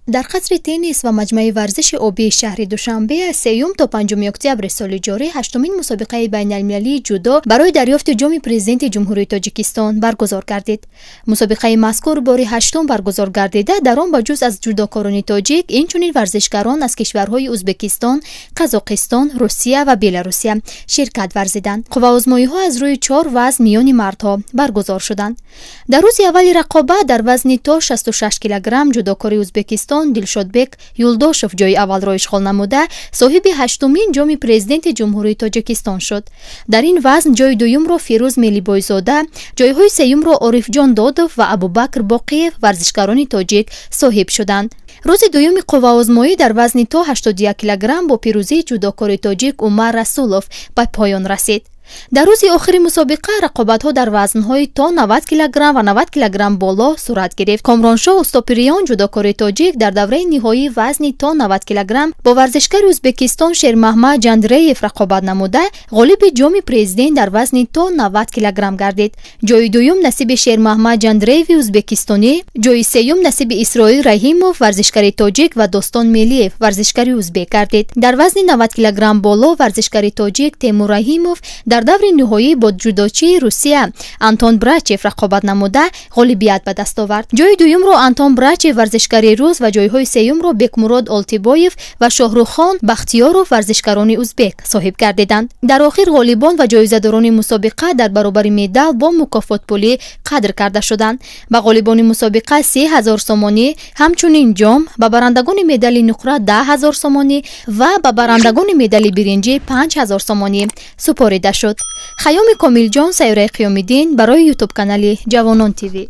Дар қасри теннис ва маҷмӯаи варзиши обии шаҳри Душанбе аз 3 то 5 октябри соли ҷорӣ ҳаштумин мусобиқаи байналмилалии ҷудо барои дарёфти ҷоми Президенти Ҷумҳурии Тоҷикистон баргузор гардид. Мусобиқаи мазкур бори ҳаштум баргузор гардида, дар он ба ҷуз аз ҷудокорони тоҷик, инчунин варзишгарон аз кишварҳои Ӯзбекистон, Қазоқистон, Русия ва Беларусия ширкат варзиданд. Қувваозмоиҳо аз рӯи чор вазн миёни мардҳо баргузор шуданд. Дар рӯзи аввали рақобат дар вазни то 66 килограмм ҷудокори Ӯзбекистон Дилшодбек Юлдошев ҷои аввалро ишғол намуда, соҳиби ҳаштумин ҷоми Президенти Ҷумҳурии Тоҷикистон шуд. Дар ин вазн ҷои дуюмро Фирӯз Мелибойзода, ҷойҳои сеюмро Орифҷон Додов ва Абубакр Боқиев, варзишгарони тоҷик, соҳиб шуданд. Рӯзи дуюми қувваозмоӣ дар вазни то 81 килограмм бо пирӯзии ҷудокори тоҷик Умар Расулов ба поён расид. Дар рӯзи охири мусобиқа рақобатҳо дар вазнҳои то 90 килограмм ва 90 килограмм боло сурат гирифт. Комроншоҳ Устопириён, ҷудокори тоҷик, дар давраи ниҳоии вазни то 90 килограмм бо варзишгари Ӯзбекистон Шермаҳмад Ҷандреев рақобат намуда, ғолиби ҷоми Президент дар вазни то 90 килограмм гардид. Ҷои дуюм насиби Шермаҳмад Ҷандрееви ӯзбекистонӣ, ҷои сеюм насиби Исроил Раҳимов, варзишгари тоҷик, ва Достон Мелиев, варзишгари ӯзбек, гардид. Дар вазни 90 килограмм боло варзишгари тоҷик Темур Раҳимов дар даври ниҳоӣ бо ҷудочии Русия Антон Брачев рақобат намуда, ғолибият ба даст овард. Ҷои дуюмро Антон Брачев, варзишгари рус, ва ҷойҳои сеюмро Бекмурод Олтибоев ва Шоҳруххон Бахтиёров, варзишгарони ӯзбек, соҳиб гардиданд. Дар охир ғолибон ва ҷоизадорони мусобиқа дар баробари медал бо мукофотпулӣ қадр карда шуданд. Ба ғолибони мусобиқа 30 000 сомонӣ, ҳамчунин ҷом, ба барандагони медали нуқра 10 000 сомонӣ ва ба барандагони медали биринҷӣ 5000 сомонӣ супорида шуд. Хайёми Комилҷон, Сайёраи Қиёмиддин, барои Ютуб канали «Ҷавонон ТВ».